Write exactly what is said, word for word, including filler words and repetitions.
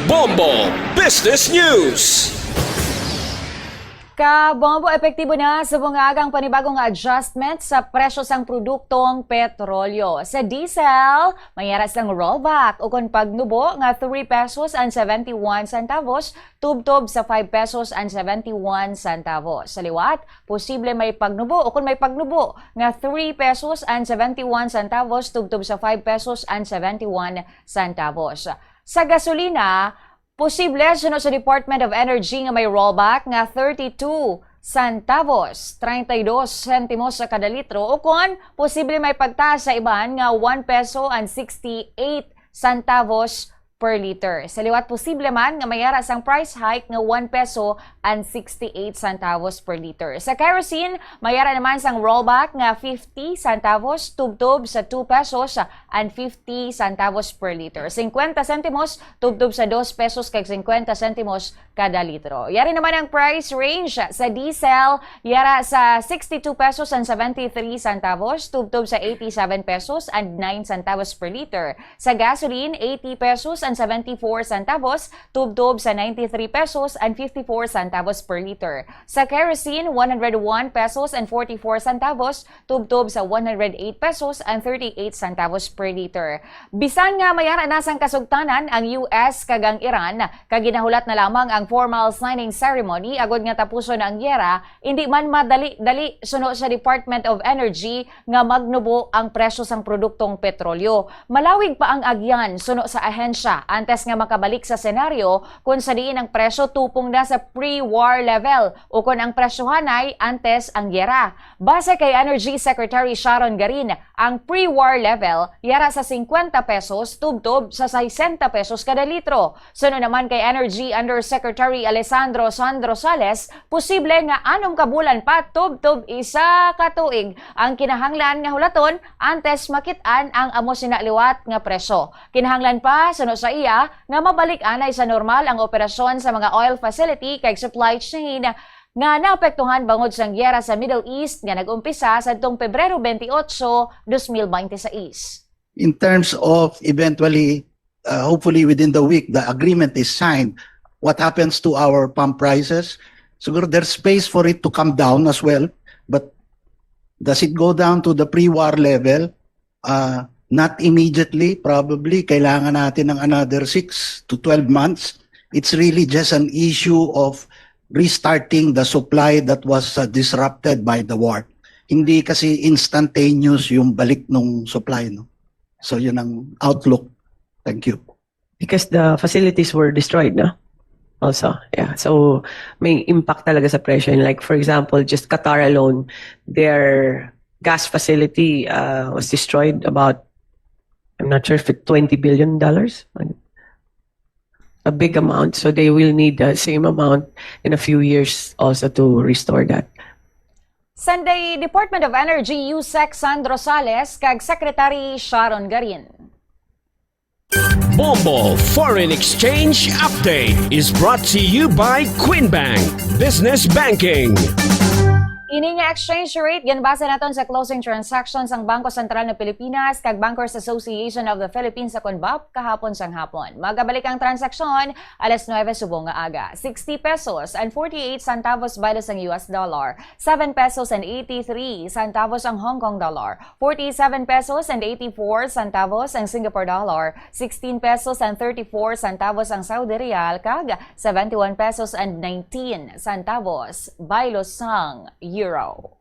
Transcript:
Bombo Business News. Ka Bombo, epektibo na sa bungaga ang panibagong adjustment sa presyo sang produktong petrolyo. Sa diesel, may ara sang rollback o kon pagnubo nga three pesos and seventy-one centavos tubtob sa five pesos and seventy-one centavos. Sa liwat, posible may pagnubo o kon may pagnubo nga three pesos and seventy-one centavos tubtob sa five pesos and seventy-one centavos. Sa gasolina, posible suno sa Department of Energy nga may rollback nga thirty-two centavos, treinta y dos sentimos sa kada litro, o kon posible may pagtaas sa iban nga one peso and sixty-eight centavos per liter. Sa liwat, posible man nga may ara sang price hike nga one peso and sixty-eight centavos per liter. Sa kerosene, may ara naman sang rollback nga fifty centavos tubtob sa two pesos and fifty centavos per liter. Cincuenta sentimos tubtob sa dos pesos kag cincuenta sentimos kada litro. Yari naman ang price range sa diesel, yara sa sixty-two pesos and seventy-three centavos tubtob sa eighty-seven pesos and nine centavos per liter. Sa gasoline, eighty pesos and seventy-four centavos tubtob sa ninety-three pesos and fifty-four centavos per liter. Sa kerosene, one hundred one pesos and forty-four centavos tubtob sa one hundred eight pesos and thirty-eight centavos per liter. Bisan nga may ara na sang kasugtanan ang U S kag ang Iran, kag ginahulat na lamang ang formal signing ceremony agod nga tapuson ang giyera, indi man madali-dali suno sa Department of Energy nga magnubo ang presyo sang produktong petrolyo. Malawig pa ang agyan suno sa ahensya antes nga makabalik sa senaryo kon sa diin ang presyo tupong na sa pre-war level o kon ang presyohanay antes ang giyera. Base kay Energy Secretary Sharon Garin, ang pre-war level yara sa singkwenta pesos tubtob sa sesenta pesos kada litro. Suno naman kay Energy Undersecretary Alessandro Sandro Sales, posible nga anom ka bulan pa tubtob isa ka tuig ang kinahanglan nga hulaton antes makit-an ang amo sina liwat nga presyo. Kinahanglan pa, suno sa iya, nga mabalik anay sa normal ang operasyon sa mga oil facility kag supply chain nga naapektuhan bangod sang giyera sa Middle East nga nag-umpisa sadtong Pebrero twenty-eight, twenty twenty-six. In terms of eventually, uh, hopefully within the week, the agreement is signed. What happens to our pump prices? Siguro there's space for it to come down as well, but does it go down to the pre-war level? Uh, not immediately, probably. Kailangan natin ng another six to twelve months. It's really just an issue of restarting the supply that was uh, disrupted by the war. Hindi kasi instantaneous yung balik ng supply, no? So yun ang outlook. Thank you. Because the facilities were destroyed, no? Also, yeah. So may impact talaga sa presyo. And like, for example, just Qatar alone, their gas facility uh, was destroyed about, I'm not sure if it's twenty billion dollars. A big amount. So they will need the same amount in a few years also to restore that. Sunday, Department of Energy USEC Sandro Sales kag Secretary Sharon Garin. Bombo Foreign Exchange Update is brought to you by Queen Bank Business Banking. Ini nga exchange rate ginbase naton sa closing transactions sang Bangko Sentral ng Pilipinas kag Bankers Association of the Philippines sa Conbap kahapon sang hapon. Magabalik ang transaksyon alas nuebe subong nga aga. Sixty pesos and forty-eight centavos baylo sang U S dollar, seven pesos and eighty-three centavos ang Hong Kong dollar, forty-seven pesos and eighty-four centavos ang Singapore dollar, sixteen pesos and thirty-four centavos ang Saudi riyal, kag seventy-one pesos and nineteen centavos baylo sang euro.